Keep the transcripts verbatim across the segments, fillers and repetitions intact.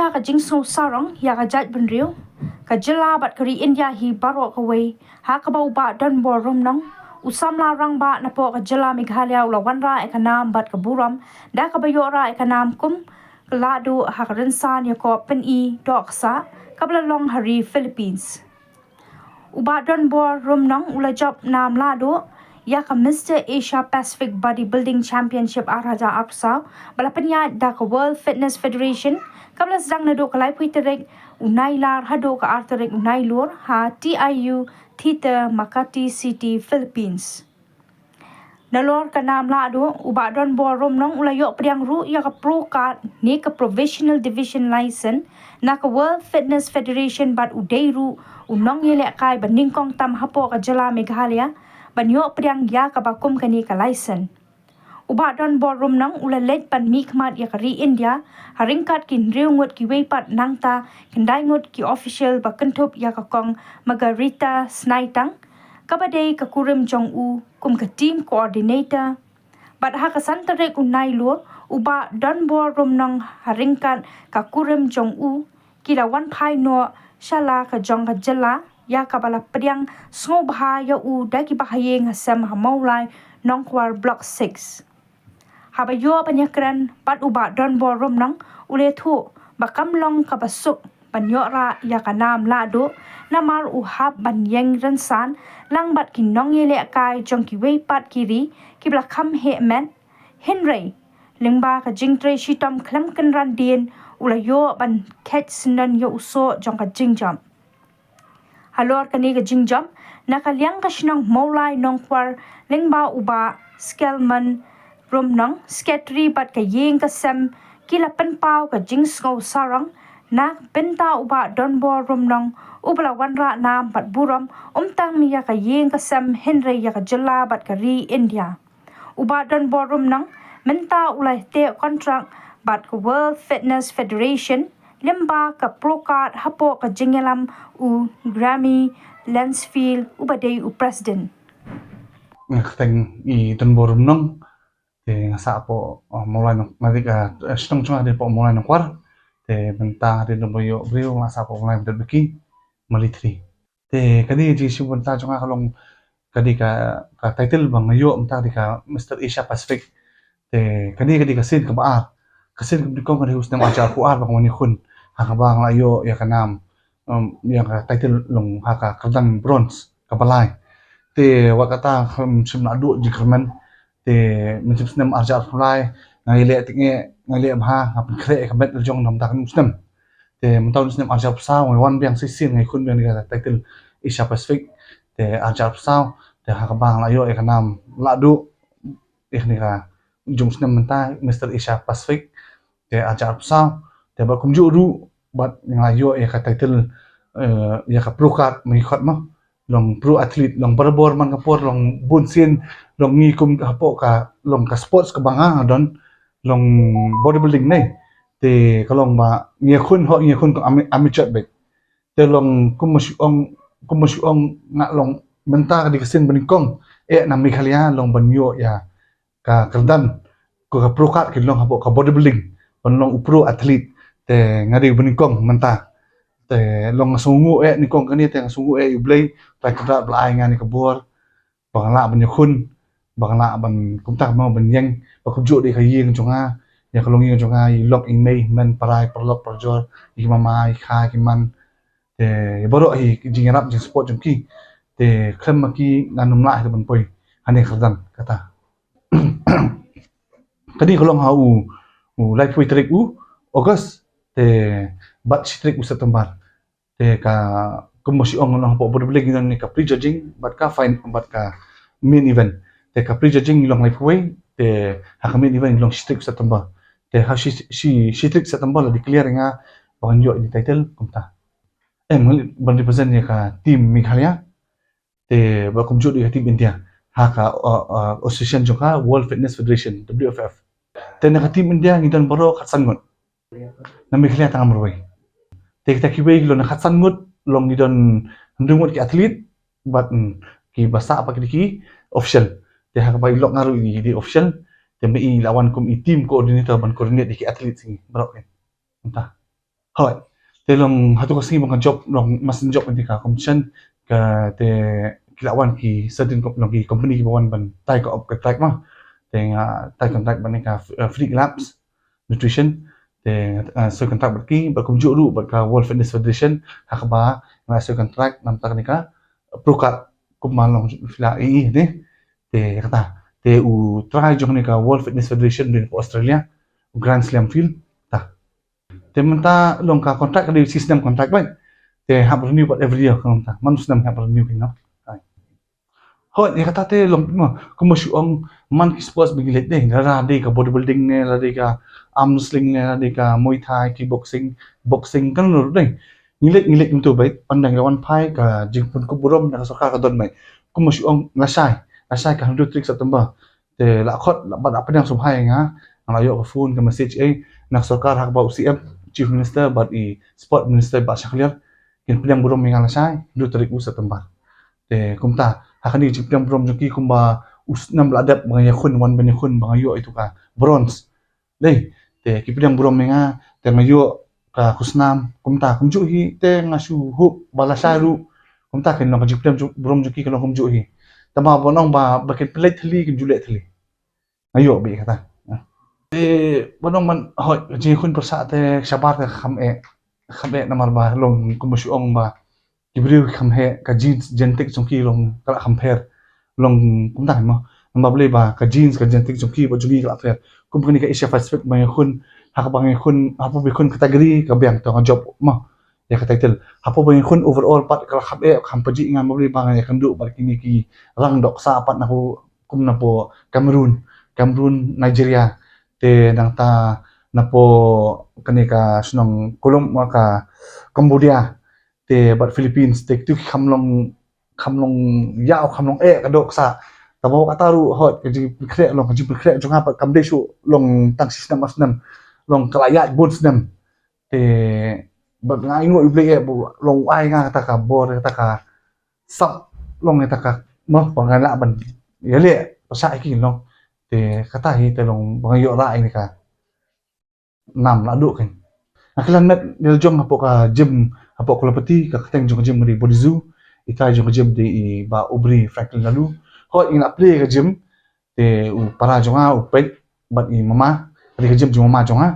Ka jingsngew sarong ïa ka jaitbynriew, ka jylla bad ka ri India hi baroh kawei, ha kaba u Bah Donbor Rumnong, u samla rangbah napoh ka jylla Meghalaya, u la wanrah ïa ka nam bad ka burom da kaba ïoh rah ïa ka nam kum ka lahduh ha ka rynsan ïakob pyni dohksah kaba la long ha ri Philippines. U Bah Donbor Rumnong u la jop nam lahduh ïa ka Mister Asia Pacific Bodybuilding Championship ar hajar arphew saw ba la pynïaid da ka World Fitness Federation, kaba la sdang naduh ka laiphew tarik u Nailar haduh ka ar tarik u Nailur ha T I U Theater, Makati City, Philippines. Nalor ka nam lahduh, u Bah Donbor Rumnong u la ïoh pdiang ruh ïa ka pro card ne ka Professional Division License na ka World Fitness Federation bad u dei ruh u nongïalehkai ba nyngkong tam hapoh ka jylla Meghalaya ban ïoh pdiang ïa kaba kum kane ka license. U Bah Donbor Rumnong u la leit ban mihkhmat ïa ka ri India ha ryngkat ki hynriew ngut kiwei pat, nangta khyndai ngut ki official ba kynthup ïa ka Kong Margarita Snaitang, kaba dei ka kurim jong u kum ka team coordinator. Bad ha ka san tarik u Nailur, u Bah Donbor Rumnong ha ryngkat ka kurim jong u ki la wan phai noh sha la ka jong ka jylla ïa kaba la pdiang sngewbha ïa u da ki bahaïing hasem ha Mawlai Nongkwar Block six. Haba ïoh ban ïakren bad u Bah Donbor Rumnong, u la ïathuh ba kam long kaba suk ban ïoh rah ïa ka nam lahduh, namar u hap ban ïeng rynsan lang bad ki nongïalehkai jong kiwei pat ki ri kiba la kham heh met. Hynrei lyngba ka jingtrei shitom khlem kynran dien, u la ïoh ban kheit syndon ïa u soh jong ka jingjop. Halor kane ka jingjop, na ka liang ka shnong Mawlai Nongkwar, lyngba u Bah Skelman Rumnong, Secretary bad ka ïing ka sem, ki la pynpaw ka jingsngew sarong na bynta u Bah Donbor Rumnong, uba la wanrah nam bad burom, ym tang ïa ka ïing ka sem hynrei ïa ka jylla bad ka ri India. U Bah Donbor Rumnong mynta u la teh kontrak bad ka World Fitness Federation lyngba ka pro card hapoh ka jingïalam u Grammy Lensfield, uba dei u president. Nga kyrteng i Donbor Rumnong, te nga sah hapoh, uh, Mawlai Nong, nga dei ka, uh, shnong jong nga dei hapoh Mawlai Nongkwar. Te mynta dei Donbor Ïoh Briew, nga sah hapoh Mawlai Mawlai Beki, Mali three. Te kane ka jingshim bynta jong nga ka long, ka dei ka, ka title ba nga ïoh mynta ka dei ka Mister Asia Pacific. Te kane ka dei ka sien kaba ar. Ka sien kaba nyngkong ka dei ha u snem ar hajar arphew ar ba nga wan ïakhun, ha kaba nga la ïoh ïa ka nam, um, ïa ka title long ha ka kyrdan bronze kaba lai. Te wat kata, um, shim naduh jingkyrmen. Te mynshem snem ar hajar arphew lai nga ïaleh tyngeh, nga ïaleh bha, nga pynkhreh ïa ka met la jong na mynta kane u snem. Te mynta u snem ar hajar arphew saw nga wan biang shisien, nga ïakhun biang ïa ka title Asia Pacific. Te ar hajar arphew saw, te ha kaba nga la ïoh ïa ka nam lahduh, ïa kane ka jong u snem mynta, Mister Asia Pacific. Te ar hajar arphew saw, te bad kumjuh ruh bad nga la ïoh ïa ka title, eh, ïa ka pro card, ma ngi khot ma, long pro athlete, long barabor man ka por, long bun sien, long ngi kum hapoh ka, long ka sports kaba nga don, long bodybuilding ne. Te ka long ba ngi ïakhun, hooid ngi ïakhun kum ama-, amateur beit. Te long kum ma shu ong, kum ma shu ong nga long mynta ka dei ka sien ba nyngkong eh na Meghalaya long ban ïoh ïa ka kyrdan, ko ka pro card ki long hapoh ka bodybuilding, ban long u pro athlete. Te nga dei ba nyngkong mynta. Te long nga sngewnguh eh nyngkong kane, te nga sngewnguh eh ïa U Blei, Trai Kynrad ba la ai nga kane ka bor ba nga lah ban ïakhun, ba nga lah ban, kumta kumno ban ïeng, ba kumjuh dei ka ïing jong nga, ïa ka longïing jong nga, i lok i mei, i hynmen, para, i paralok parajor, i mama, i kha, i man. Te baroh hi ki jingïarap jingsupport jong ki. Te khlem ma ki ngan ym lah hi ban poi ha kane ka kyrdan kata. Kane ka long ha u, u laiphew tarik u August, te bad shi tarik u September. Te ka, kum ba shu ong, long hapoh bodybuilding ngi don ne ka prejudging bad ka fine, bad ka main event. Te ka prejudging ngi long laiphew, te ha ka main event ngi long shi tarik September. Te ha shi, shi, shi tarik September la declare nga ba ngan ïoh ïa ka title kumta. Em, ban represent ïa ka team Meghalaya. Te ba kumjuh ïa ka team India ha ka, uh, uh, association jong ka World Fitness Federation, W F F. Te na ka team India ngi don baroh khatsan ngut. Na Meghalaya tang marwei. Te kita kiwei ki long na khatsan ngut, long ngi don hynriew ngut ki athlete, bad, mm, ki ba sah pat ki dei ki official. Te ha kaba i lok nga ruh i dei official. Te ma i la wan kum i team coordinator ban coordinate ïa ki athlete sngi baroh ki. Mynta. Hoi. Te long hato ka sngi ba nga jop long masin jop ïa ka competition ka te ki la wan ki certain kom- long ki company kiba wan ban tie ka op ka track ma. Te nga tie contract ban ïa ka f- uh, Physique Labs Nutrition. Te uh, so contract bad ki bad kumjuh ruh bad ka World Fitness Federation ha kaba nga so contract namar ka ïa ka Pro Card kumba long phi la ïohi ne. Te kata te u trai jong ïa ka World Fitness Federation dei na Australia, u Grand Slam Field. Ta te mynta long ka contract ka dei shisnem contract bad te hap renew bad every year ka long ta man snem hap renew ka no. Hoi ïa kata te long kumba shu ong man ki sports ba ngi leh dei la dei ka bodybuilding ne la dei ka arm wrestling ne la dei ka Muay Thai, kickboxing, boxing kan lor dei. Ngi leh ngi leh mynta bad pandang ka wan phai ka jingpynkup burom na ka sorkar ka don bad kumba shu ong lashai lashai ka hynriew tarik September. Te la khot la bad apdeng sum hai nga nga la ïoh ka phone ka message eh na sorkar ha kaba u C M, Chief Minister bad i Sport Minister ba shakliar kin pdiang burom ïa nga lashai hynriew tarik u September. Te kumta ha kane jingpdiang burom jong ki kumba u snem la dep ba nga ïakhun wan ban ïakhun ba nga ïoh ïa ka bronze. Dei te ki pdiang burom ïa nga te nga ïoh ka khusnam kumta kumjuh hi te nga shu hope ba lashai ruh kumta kin long ka jingpdiang burom jong ki ka long kumjuh hi. Tangba ba nong ba ba kin pynleit thylli kin ju leh thylli. Nga ïoh bad kata. Te ba nong man hoi ka jingïakhun pyrshah te shabar te kham eh kham eh namar ba long kumba shu ong ba ki briew ki kham heh ka genes genetic jong ki long ka la kham pher long kumta mo. Namar balei ba ka genes ka genetic jong ki bad jong ngi ka la pher. Kum kane ka Asia Pacific ba ngi khun ha kaba ngi khun hapoh ba ngi khun category ka biang to nga jop mo ïa ka title. Hapoh ba ngi khun overall pat ka la kham eh kham pajih nga namar balei ba nga ïakynduh bad kine ki rang dohksa pat na kum napoh Cameroon, Cameroon, Nigeria, te nangta napoh kane ka shnong Colom ka Cambodia te bad Philippines te kitu ki kham long kham long ïaw kham long eh ka dohksa. Tangba kata ruh hoi ka jingpynkhreh long ka jingpynkhreh jong nga pat kam dei shuh long tang shisnem arsnem long ka la ïaid bun snem. Te bad nga ainguh ïa U Blei eh ba long ai nga kata ka bor kata ka sap long ïa kata ka mo ba nga lah ban ïaleh pyrshah ïa ki long. Te kata hi te long ba nga ïoh rah ïa ka nam la duh kan. Nga khlem met ïa la jong hapoh ka gym hapoh Kualapati ka kyrteng jong ka gym ka dei Body Zoo. I trai jong ka gym dei i Bah Ubri Franklin Lalu. Hoi i la plie ka gym te u para jong nga u peit bad i mama ka dei ka gym jong mama jong nga.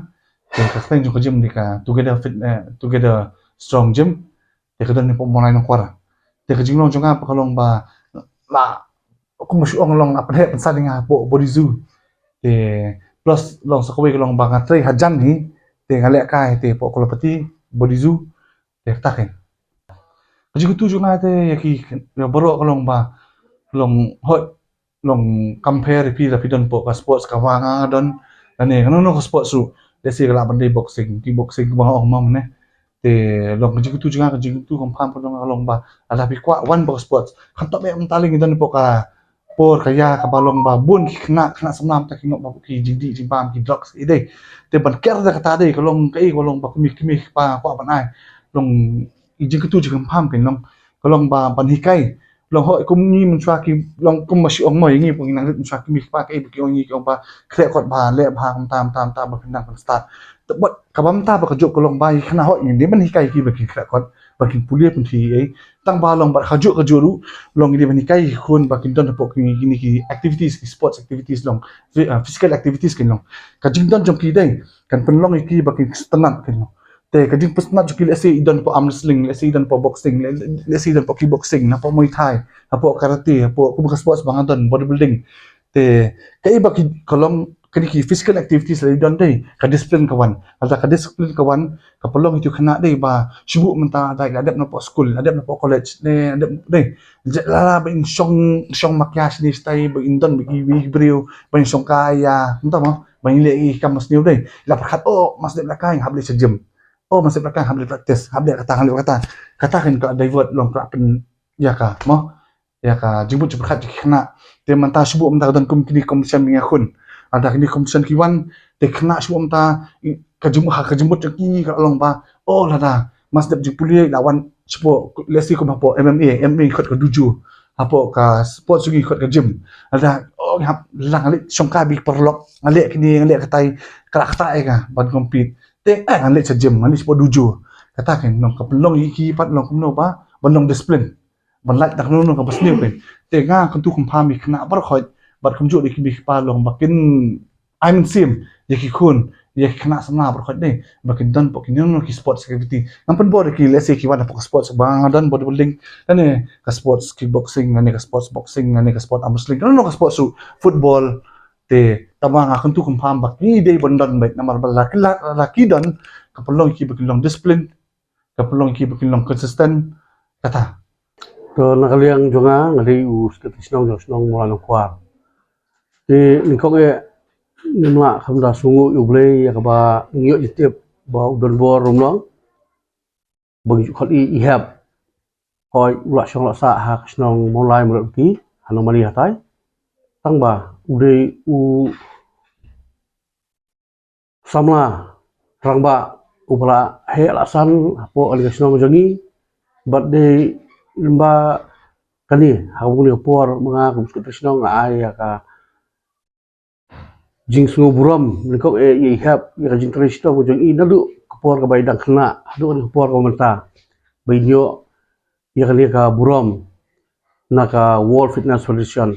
Te ka kyrteng jong ka gym dei ka Together Fit eh, Together Strong Gym. Te ka don hapoh Mawlai Nongkwar. Te ka jinglong jong nga ba ka long ba la kumba shu ong long la pynheh pynsan ïa nga hapoh Body Zoo. Te plus long sa kawei ka long ba nga trei hajan hi te nga lehkai te hapoh Kualapati Body Zoo. Te kata kan ka jingkyntu jong nga te ïa ki ïa baroh ka long ba long hoi long compare ïa phi la phi don hapoh ka sports kaba nga don lane kano kano ka sports ruh. Let's say ka lah ban dei boxing, kickboxing kaba nga ong ma mynne. Te long ka jingkyntu jong nga ka jingkyntu khamtam ka long ka long ba lada phi kwah wan bad ka sports khamtam eh mynta lei ngi don hapoh ka por ka ïa kaba long ba bun ki khynnah khynnah samla mynta ki ngop bad ki jingdih jingbam ki drugs ki dei. Te ban ker da kata dei ka long kaei ka long ba kmie kmie kpa kwah ban ai. Long i jingkyntu jingkhamtam ka long ka long ba ban hikai. Long hoi kum ngi mynshuwa ki long kum ba shu ong mo ïa ngi pun ngi nang rit mynshuwa ki mih kpa kaei ba ki ong ngi ki ong ba khreh kot ba leh ba khamtam tam tam ba phin nang phin start. Te bad kaba mynta ba kajuh ka long ba ïa khynnah hoi ngi dei ban hikai ki ba ki khreh kot ba kin pule pynthi ei. Tangba long bad kajuh kajuh ruh long ngi dei ban hikai ki khun ba kin don hapoh kine ki activities ki sports activities long phy- uh, physical activities kin long. Ka jingdon jong ki dei kan pynlong ïa ki ba kin sngewtynnat kin long. Te ka jingpynsngewtynnat jong ki lehse i don hapoh arm wrestling, lehse i don hapoh boxing, le- lehse i don hapoh kickboxing, hapoh Muay Thai, hapoh karate, hapoh kum ka sports ba nga don bodybuilding. Te kaei ba ki ka long kine ki physical activities la i don dei ka discipline ka wan. Lada ka discipline ka wan ka pynlong ïa ki khynnah dei ba shu buh mynta dei la dep na hapoh school, la dep na hapoh college, ne la dep dei. Lada ba in shong shong makiya shini stai ba in don ba ki wi briew ba in shong kaya mynta mo ba in leh i kam sniew dei. La pyrkhat oh mas dep la kai hap leh sha gym. Oh mas dep la kai hap leh practice, hap leh kata hap leh kata. Kata kan ka divert long ka pyn ïa ka mo ïa ka jingmut jingpyrkhat jong ki khynnah. Te mynta shu buh mynta ka don kum kine competition ba ngi ïakhun. Lada kine competition ki wan te khynnah shu buh mynta i- ka jingmut ha ka jingmut jong ki ka long ba oh lada mas dep jingpule la wan shu buh lehse kum hapoh M M A, M M A khot ka dojo. Hapoh ka sports jong ki khot ka gym. Lada oh nga hap lang leh shong ka bi paralok nga leh kine nga leh katai ka la kata ïa ka ban compete. Te eh ngan leit sha gym, ngan leit sha dojo. Kata kan long ka pynlong ïa ki pat long kumno ba ban long discipline. Ban lait da kano kano kaba sniew kan. Te nga kyntu kynpham ïa ki khynnah baroh khoit bad kumjuh ïa ki mei ki pa long ba kin ai mynsiem ïa ki khun, ïa ki khynnah samla baroh khoit ne ba kin don pat ki nongno ki sports activity. Ngam pynbor ïa ki, let's say ki wan hapoh sports ba nga don bodybuilding, lane ka sports kickboxing, lane ka sports boxing, lane ka sports arm wrestling, kano kano ka sports ruh, football. Te tangba nga kyntu kynpham ba ki dei ban don beit namar ba la ki la, la ki don ka pynlong ïa ki ba kin long discipline, ka pynlong ïa ki ba kin long consistent. Kata. To na ka liang jong nga, nga dei u secretary shnong jong shnong Mawlai Nongkwar. Te nyngkong eh ngim lah kham da sngewnguh ïa U Blei ïa kaba ngi ïoh jingtip ba u Donbor Rumlong ba ngi ju khot ïa i hep. Hooid u la shong la sah ha ka shnong Mawlai Mawlai Uti ha Nongmali hatai. Tangba u dei u samla rangbah uba la heh la san hapoh kane ka shnong jong ngi. Bad dei lyngba kane ha kane ka por ma nga kum secretary shnong nga ai ïa ka jingsngewburom nyngkong eh ïa i hep ïa ka jingtrei shitom jong i naduh ka por kaba i dang khynnah haduh kane ka por kaba mynta ba in ïoh ïa kane ka burom na ka World Fitness Federation.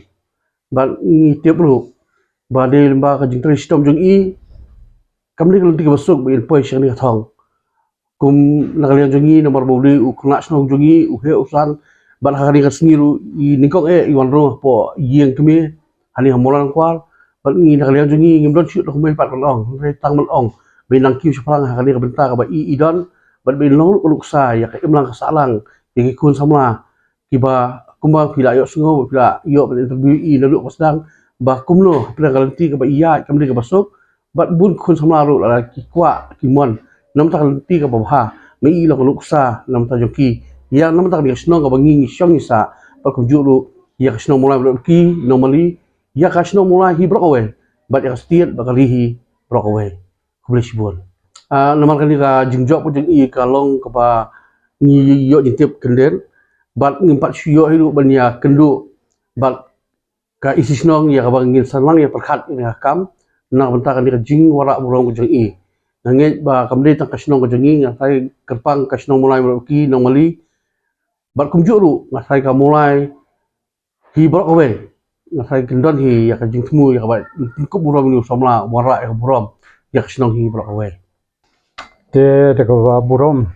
Bad ngi tip ruh ba dei lyngba ka jingtrei shitom jong i kam dei ka lynti kaba suk ba in poi sha kane ka thong. Kum na ka liang jong ngi namar ba u dei u khynnah shnong jong ngi u heh u san bad ha kane ka sngi ruh i nyngkong eh i wan rung hapoh ïing kmie hangne ha Mawlai Nongkwar. Bad ngi na ka liang jong ngi ngim don shuh da kumne pat ban ong, hynrei tang ban ong ba in nang kiew shaphrang ha kane ka bynta kaba i i don bad ba in long ruh ka nuksa ïa ka imlang ka sahlang ïa ki khun samla kiba kumba phi la ïoh sngew ba phi la ïoh ban interview i naduh ba sdang ba kumno hapdeng ka lynti kaba ïaid kam dei kaba suk. Bad bun khun samla ruh la ki kwah ki mon na bynta ka lynti kaba bha. Nga i long ka nuksa na bynta jong ki ïa na bynta ka shnong kaba ngi ngi shong ngi sah bad kumjuh ruh ïa ka shnong Mawlai Mawlai Uti Nongmali, ïa ka shnong Mawlai hi baroh kawei bad ïa ka state bad ka ri hi baroh kawei. Khublei shibun. Ah, namar kane ka jingjop ka jong i ka long kaba ngi ïoh jingtip kyndit bad ngim pat shu ïoh hi ruh ban ïa kynduh bad ka isi shnong ïa kaba ngin sa nang ïa pyrkhat ïa ka kam na ka bynta kane ka jingwanrah burom ka jong i. Nga ngeit ba kam dei tang ka shnong ka jong i, nga sa kyrpang ka shnong Mawlai Mawlai Uti Nongmali bad kumjuh ruh nga sa ka Mawlai hi baroh kawei. Nga sa kin don hi ïa ka jingthmu ïa kaba tyngkhuh burom ïa u samla wanrah ïa ka burom ïa ka shnong hi baroh kawei. Te da kaba burom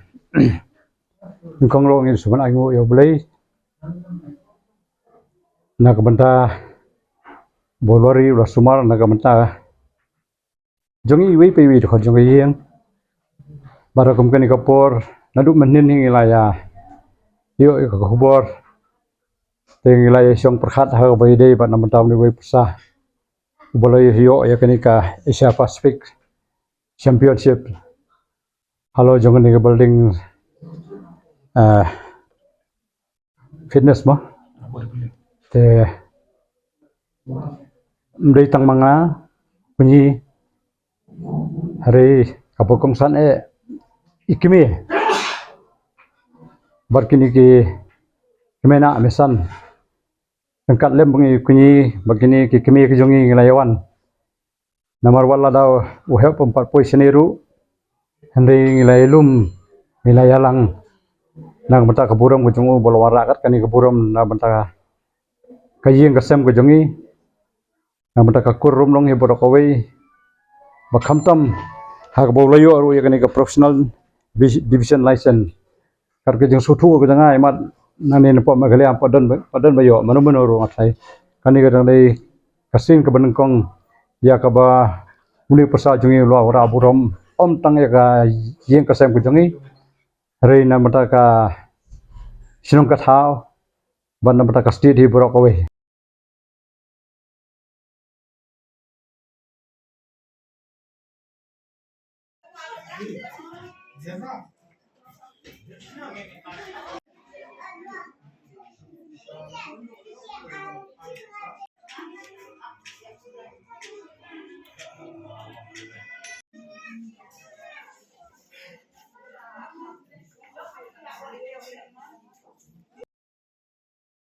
nyngkong ruh ngin sa ban ainguh ïa U Blei na ka bynta ba u la ri u la sumar na ka bynta jong iwei pa iwei dkhot jong ka ïing. Bad ha kum kane ka por naduh mynhynnin hi ngi la ïa ïoh ïa ka khubor. Te ngi la ïa shong pyrkhat ha kaba ïadei bad na ka bynta une uwei u pyrsa uba la ïa ïoh ïa kane ka Asia Pacific Championship halor jong kane ka building, ah, fitness mo. Te ym dei tang ma nga, kñi, hynrei ka por kongsan eh i kmie bad kine ki kmie na mesan. Ryngkat lem ba ngi kñi bad kine ki kmie ki jong ngi ngi la ïa wan. Namar wat la da u hep um pat poi shane ruh, hynrei ngi la ïalum, ngi la ïalang na ka bynta ka burom ka jong u ba la wanrah kat kane ka burom na ka bynta ka ïing ka sem ka jong ngi, na ka bynta ka kur Rumlong hi baroh kawei. Ba khamtam ha kaba u la ïoh ruh ïa kane ka professional divi-, division license. Kat ka jingsngewthuh ka jong nga, imat nangne na pdeng Meghalaya pat don ba, pat don ba ïoh mano mano ruh nga tharai. Kane ka dang dei ka sien kaba nyngkong ïa kaba une u pyrsa jong ngi u la wanrah burom, ym tang ïa ka ïing ka sem ka jong ngi, hynrei na ka bynta ka shnong ka thaw bad na ka bynta ka state hi baroh kawei.